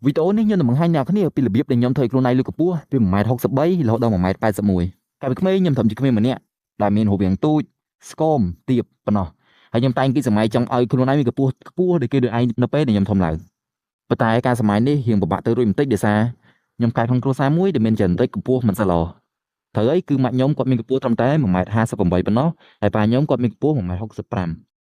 វីដេអូនេះខ្ញុំនឹងបង្ហាញអ្នកគ្នាពីរបៀបដែលខ្ញុំធ្វើឲ្យខ្លួនឯងលើកកម្ពស់ពី1.63ម៉ែត្ររហូតដល់1.81ម៉ែត្រកាលពីក្មេងខ្ញុំត្រឹមជាក្មេងម្នាក់ដែលមានរូបរាងទូចស្គមទាបប៉ុណ្ណោះហើយខ្ញុំតែងគិតសម័យចង់ឲ្យខ្លួនឯងមានកម្ពស់ខ្ពស់ដូចគេដូចឯងនៅពេលដែលខ្ញុំធំឡើងប៉ុន្តែការសម័យនេះរៀងពិបាកទៅរួចបន្តិចដោយសារខ្ញុំកើតក្នុងគ្រួសារមួយដែលមានចរិតកម្ពស់មិនសូវល្អត្រូវហើយគឺម៉ាក់ខ្ញុំគាត់មានកម្ពស់ត្រឹមតែ1.58ម៉ែត្រប៉ុណ្ណោះហើយប៉ាខ្ញុំគាត់មានកម្ពស់1.65ម៉ែត្រ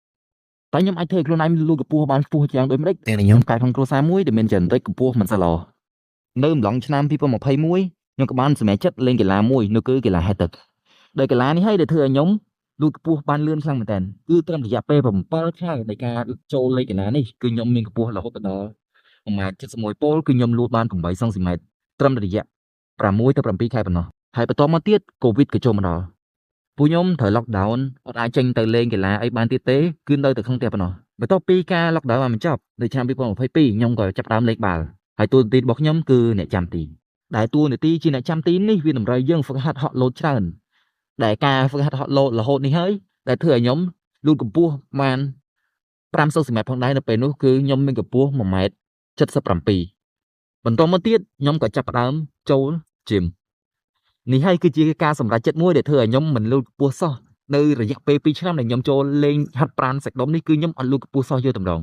តែខ្ញុំអាចធ្វើឲ្យខ្លួនឯងលូតកម្ពស់បានខ្ពស់យ៉ាងដូចម្តេច ទាំងខ្ញុំ ខ្ញុំកើតក្នុងគ្រួសារមួយដែលមានចរិតកម្ពស់មិនសូវល្អនៅអំឡុងឆ្នាំ2021ខ្ញុំក៏បានសម្រេចចិត្តលេងកីឡាមួយនោះគឺកីឡាហែលទឹកដោយកីឡានេះហើយដែលធ្វើឲ្យខ្ញុំលូតកម្ពស់បានលឿនខ្លាំងមែនទែនគឺត្រឹមរយៈពេល7ខែនៃការចូលលេងកីឡានេះគឺខ្ញុំមានកម្ពស់រហូតដល់1.71ម៉ែត្រពោលគឺខ្ញុំលូតបាន8សង់ទីម៉ែត្រត្រឹមរយៈ6ទៅ7ខែប៉ុណ្ណោះហើយបន្តមកទៀតកូវីដក៏ចូលមកដល់ពួកខ្ញុំត្រូវ lockdown អត់អាចចេញទៅលេងកីឡាអីបានទៀតទេគឺនៅតែក្នុងផ្ទះប៉ុណ្ណោះបន្ទាប់ពីការ lockdown បានបញ្ចប់នៅឆ្នាំ2022ខ្ញុំក៏ចាប់ផ្ដើមលេងបាល់ហើយតួនាទីរបស់ខ្ញុំគឺអ្នកចាំទីដែលតួនាទីជាអ្នកចាំទីនេះវាតម្រូវយើងហ្វឹកហាត់ហក់លោតច្រើនដែលការហ្វឹកហាត់ហក់លោតរហូតនេះហើយដែលធ្វើឲ្យខ្ញុំលូតកម្ពស់បាន5សង់ទីម៉ែត្រផងដែរនៅពេលនោះគឺខ្ញុំមានកម្ពស់1ម៉ែត្រ77បន្តមកទៀតខ្ញុំក៏ចាប់ផ្ដើមចូល gym នេះហើយគឺជាការសម្រេចចិត្តមួយដែលធ្វើឲ្យខ្ញុំមិនលូតកម្ពស់សោះនៅរយៈពេល2ឆ្នាំដែលខ្ញុំចូលលេងហាត់ប្រាណសាច់ដុំនេះគឺខ្ញុំអត់លូតកម្ពស់សោះយកតម្រង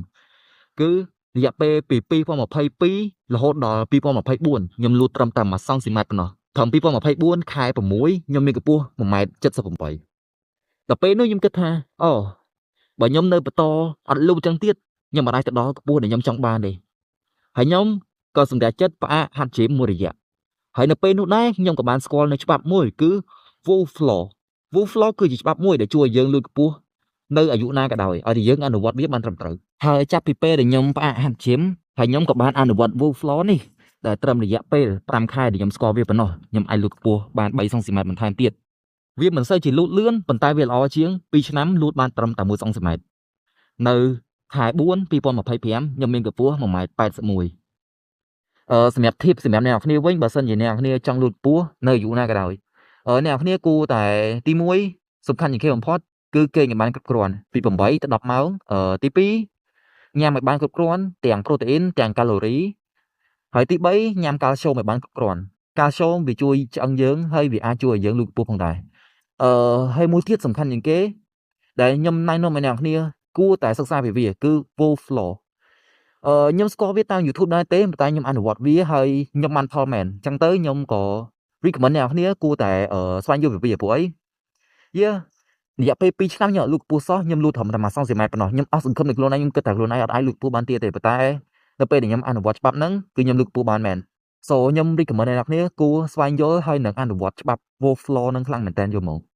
គឺរយៈពេលពី2022រហូតដល់2024ខ្ញុំលូតត្រឹមតែ1សង់ទីម៉ែត្រប៉ុណ្ណោះត្រឹម2024ខែ6ខ្ញុំមានកម្ពស់1ម៉ែត្រ78ដល់ពេលនោះខ្ញុំគិតថាអូបើខ្ញុំនៅបន្តអត់លូតចឹងទៀតខ្ញុំមិនអាចទៅដល់កម្ពស់ដែលខ្ញុំចង់បានទេហើយខ្ញុំក៏សម្រេចចិត្តផ្អាកហាត់ gym មួយរយៈហើយនៅពេលនោះដែរខ្ញុំក៏បានស្គាល់នៅច្បាប់មួយគឺ Wolf Law Wolf Law គឺជាច្បាប់មួយដែលជួយឲ្យយើងលូតកម្ពស់នៅអាយុណាក៏ដោយឲ្យតែយើងអនុវត្តវាបានត្រឹមត្រូវហើយចាប់ពីពេលដែលខ្ញុំផ្អាកហាត់ gym ហើយខ្ញុំក៏បានអនុវត្ត Wolf Law នេះដែលត្រឹមរយៈពេល5ខែដែលខ្ញុំស្គាល់វាប៉ុណ្ណោះខ្ញុំអាចលូតកម្ពស់បាន3សង់ទីម៉ែត្របន្ថែមទៀតវាមិនសូវជាលូតលឿនប៉ុន្តែវាល្អជាង2ឆ្នាំលូតបានត្រឹមតែ1សង់ទីម៉ែត្រនៅខែ4 2025ខ្ញុំមានកម្ពស់1ម៉ែត្រ81អឺសម្រាប់ tip សម្រាប់អ្នកនរគ្នាវិញបើសិនជាអ្នកនរគ្នាចង់លូតកម្ពស់នៅអាយុណាក៏ដោយអឺអ្នកនរគ្នាគួរតែទី1សំខាន់ជាងគេបំផុតគឺគេងឲ្យបានគ្រប់គ្រាន់ពី8ទៅ10ម៉ោងអឺទី2ញ៉ាំឲ្យបានគ្រប់គ្រាន់ទាំងប្រូតេអ៊ីនទាំងកាឡូរីហើយទី3ញ៉ាំកាល់ស្យូមឲ្យបានគ្រប់គ្រាន់កាល់ស្យូមវាជួយឆ្អឹងយើងហើយវាអាចជួយឲ្យយើងលូតកម្ពស់ផងដែរអឺហើយមួយទៀតសំខាន់ជាងគេដែលខ្ញុំណែនាំឲ្យអ្នកនរគ្នាគួរតែសិក្សាពីវាគឺ Wolf Law អឺខ្ញុំស្គាល់វាតាម YouTube ដែរទេប៉ុន្តែខ្ញុំអនុវត្តវាហើយខ្ញុំបានផលមែនអញ្ចឹងទៅខ្ញុំក៏ recommend អ្នកនរគ្នាគួរតែស្វែងយល់ពីវាព្រោះអីយារយៈពេល2ឆ្នាំខ្ញុំអត់លូតកម្ពស់សោះខ្ញុំលូតត្រឹមតែ1សង់ទីម៉ែត្រប៉ុណ្ណោះខ្ញុំអស់សង្ឃឹមในខ្លួនឯងខ្ញុំគិតថាខ្លួនឯងអត់អាចលូតកម្ពស់បានទៀតទេប៉ុន្តែនៅពេលដែលខ្ញុំអនុវត្តច្បាប់ហ្នឹងគឺខ្ញុំលូតកម្ពស់បានមែន So ខ្ញុំ recommend អ្នកនរគ្នាគួរស្វែងយល់ហើយនឹងអនុវត្តច្បាប់ Wolf Law ហ្នឹងខ្លាំងមែនតើយកមក។